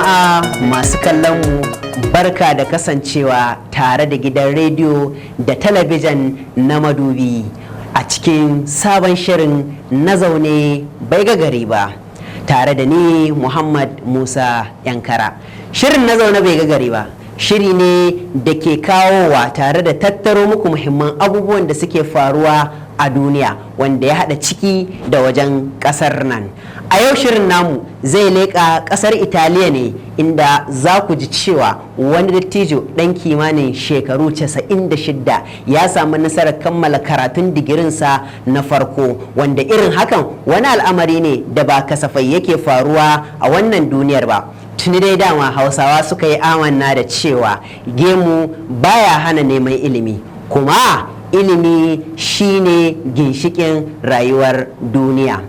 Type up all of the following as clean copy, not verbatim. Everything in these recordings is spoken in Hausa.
Jama'a masu kallon mu, barka da kasancewa tare da gidan rediyo da talabijin na Madubi a cikin sabon shirin Na Zaune Bai Ga Gari Ba, tare da ni Muhammad Musa Yankara. Shirin Na Zaune Bai Ga Gari Ba shiri ne da ke kawowa tare da tattaro muku muhimman abubuwan da suke faruwa a duniya, wanda ya haɗa ciki da wajen ƙasar nan. A yau shirin namu zai leƙa ƙasar Italiya ne, inda za ku ji cewa wani dattijo ɗan kimanin shekaru 96 ya samu nasarar kammala karatun digirinsa na farko, wanda irin hakan wani al'amari ne da ba kasafai yake faruwa a wannan duniyar ba. Tuni dai dama Hausawa suka yi amanna da cewa gemu baya hana neman ilimi, kuma ilimi shine ginshikin rayuwar duniya.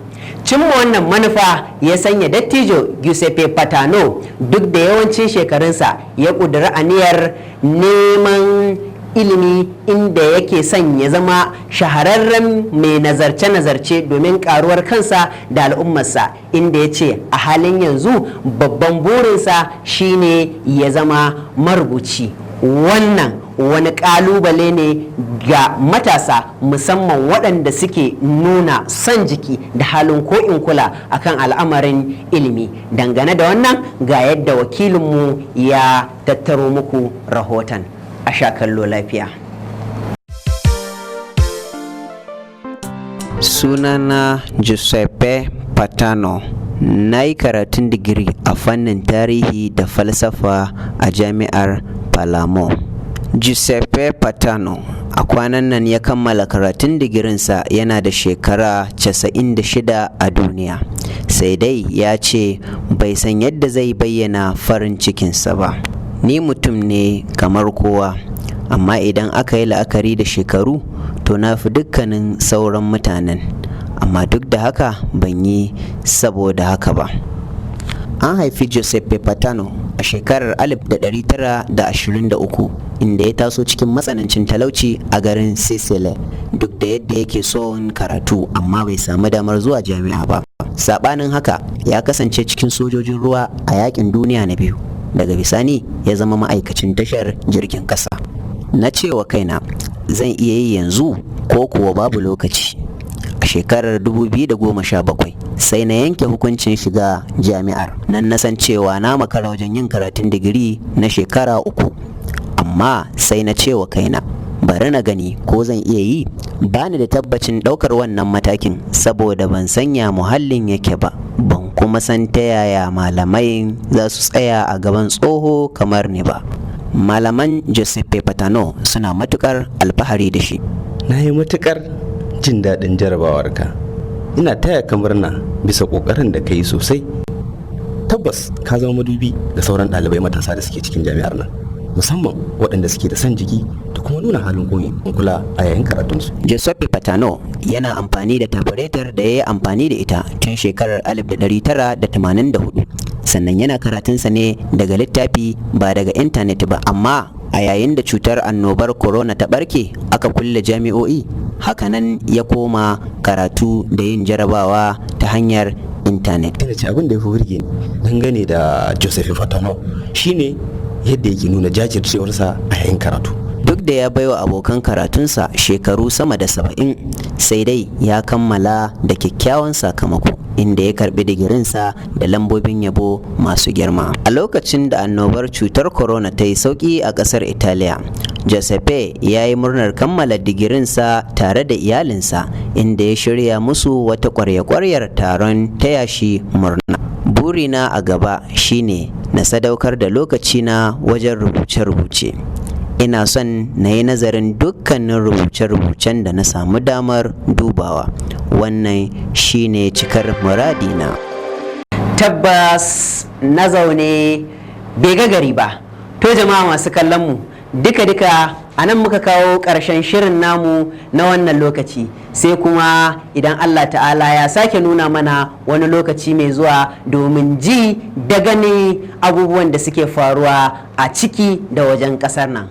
Cimma wannan manufa ya sanya dattijo Giuseppe Patano, duk da yawancin shekarunsa, ya ƙudiri aniyar neman ilimi, inda yake son ya zama shahararren mai nazarce-nazarce domin karuwar kansa da al'ummarsa, inda ya ce a halin yanzu babban burinsa shine ya zama marubuci. Wannan wani kalubale ne ga matasa, musamman waɗanda suke nuna son jiki da halin ko in kula akan al'amarin ilimi. Dangane da wannan, ga yadda wakilinmu ya tattaro muku rahoton. A sha kallo lafiya. Sunana Giuseppe Patano. Na yi karatun digiri a fannin tarihi da falsafa a Jami'ar Palermo. Giuseppe Patano a kwanan nan ya kammala karatun digirinsa, yana da shekara 96 a duniya. Sai dai ya ce bai san yadda zai bayyana farin cikinsa ba. Ni mutum ne kamar kowa, amma idan aka yi la'akari da shekaru, to na fi dukkanin sauran mutanen. Amma duk da haka ban yi saboda haka ba. An haifi Giuseppe Patano a shekarar 1923, inda ya taso cikin matsanancin talauci a garin Sicily. Duk da yadda yake son karatu, amma bai samu damar zuwa jami'a ba. Sabanin haka, ya kasance cikin sojojin ruwa a yakin duniya na biyu. Daga bisani ya zama ma'aikacin tashar jirgin kasa. Na cewa kaina zan iya yi yanzu ko kuwa babu lokaci. A shekarar 2017 sai na yanke hukuncin shiga jami'ar. Nan na san cewa na makara wajen yin karatun digiri na shekara 3, amma sai na cewa kaina bari na gani ko zan iya yi. Bani da tabbacin ɗaukar wannan matakin saboda ban sanya muhallin yake ba, ban kuma san ta yaya malamai za su tsaya a gaban tsoho kamar ni ba. Malaman Giuseppe Patano suna matukar alfahari da shi. Na yi matukar jin daɗin jarabawarka. Ina taya ka murna bisa ƙoƙarin da ka yi sosai. Tabbas ka zama madubi ga sauran ɗalibai matasa da suke cikin jami'ar nan, musamman waɗanda suke da son jiki da kuma nuna halin ko in kula a yayin karatunsu. Giuseppe Patano yana amfani da taburetar da ya yi amfani da ita tun shekarar 1984. Sannan yana karatunsa ne daga littafi, ba daga intanet ba. Amma a yayin da cutar annobar corona ta barke, aka kulle jami'o'i, hakanan ya koma karatu da yin jarabawa ta hanyar intanet. Ina ce abin da ya fi burge ni dangane da Joseph Fatano shine yadda yake nuna jajircewarsa a yayin karatu. Duk da ya baiwa abokan karatunsa shekaru sama da 70, sai dai ya kammala da kyakkyawan sakamako, inda ya karbi digirinsa da lambobin yabo masu girma. A lokacin da annobar cutar corona ta yi sauki a kasar Italiya, Giuseppe ya yi murnar kammala digirinsa tare da iyalinsa, inda ya shirya musu wata kwarya-kwaryar taron taya shi murna. Burina a gaba shine na sadaukar da lokacina wajen rubuce-rubuce. Ina son na yi nazarin dukkanin rubuce-rubucen da na samu damar dubawa. Wannan shine cikar muradina. Tabbas Na Zaune Bai Ga Gari Ba. To jama'a masu kallon mu, duka-duka a nan muka kawo ƙarshen shirin namu na wannan lokaci, sai kuma idan Allah Ta'ala ya sake nuna mana wani lokaci mai zuwa domin ji da gani abubuwan da suke faruwa a ciki da wajen ƙasar nan.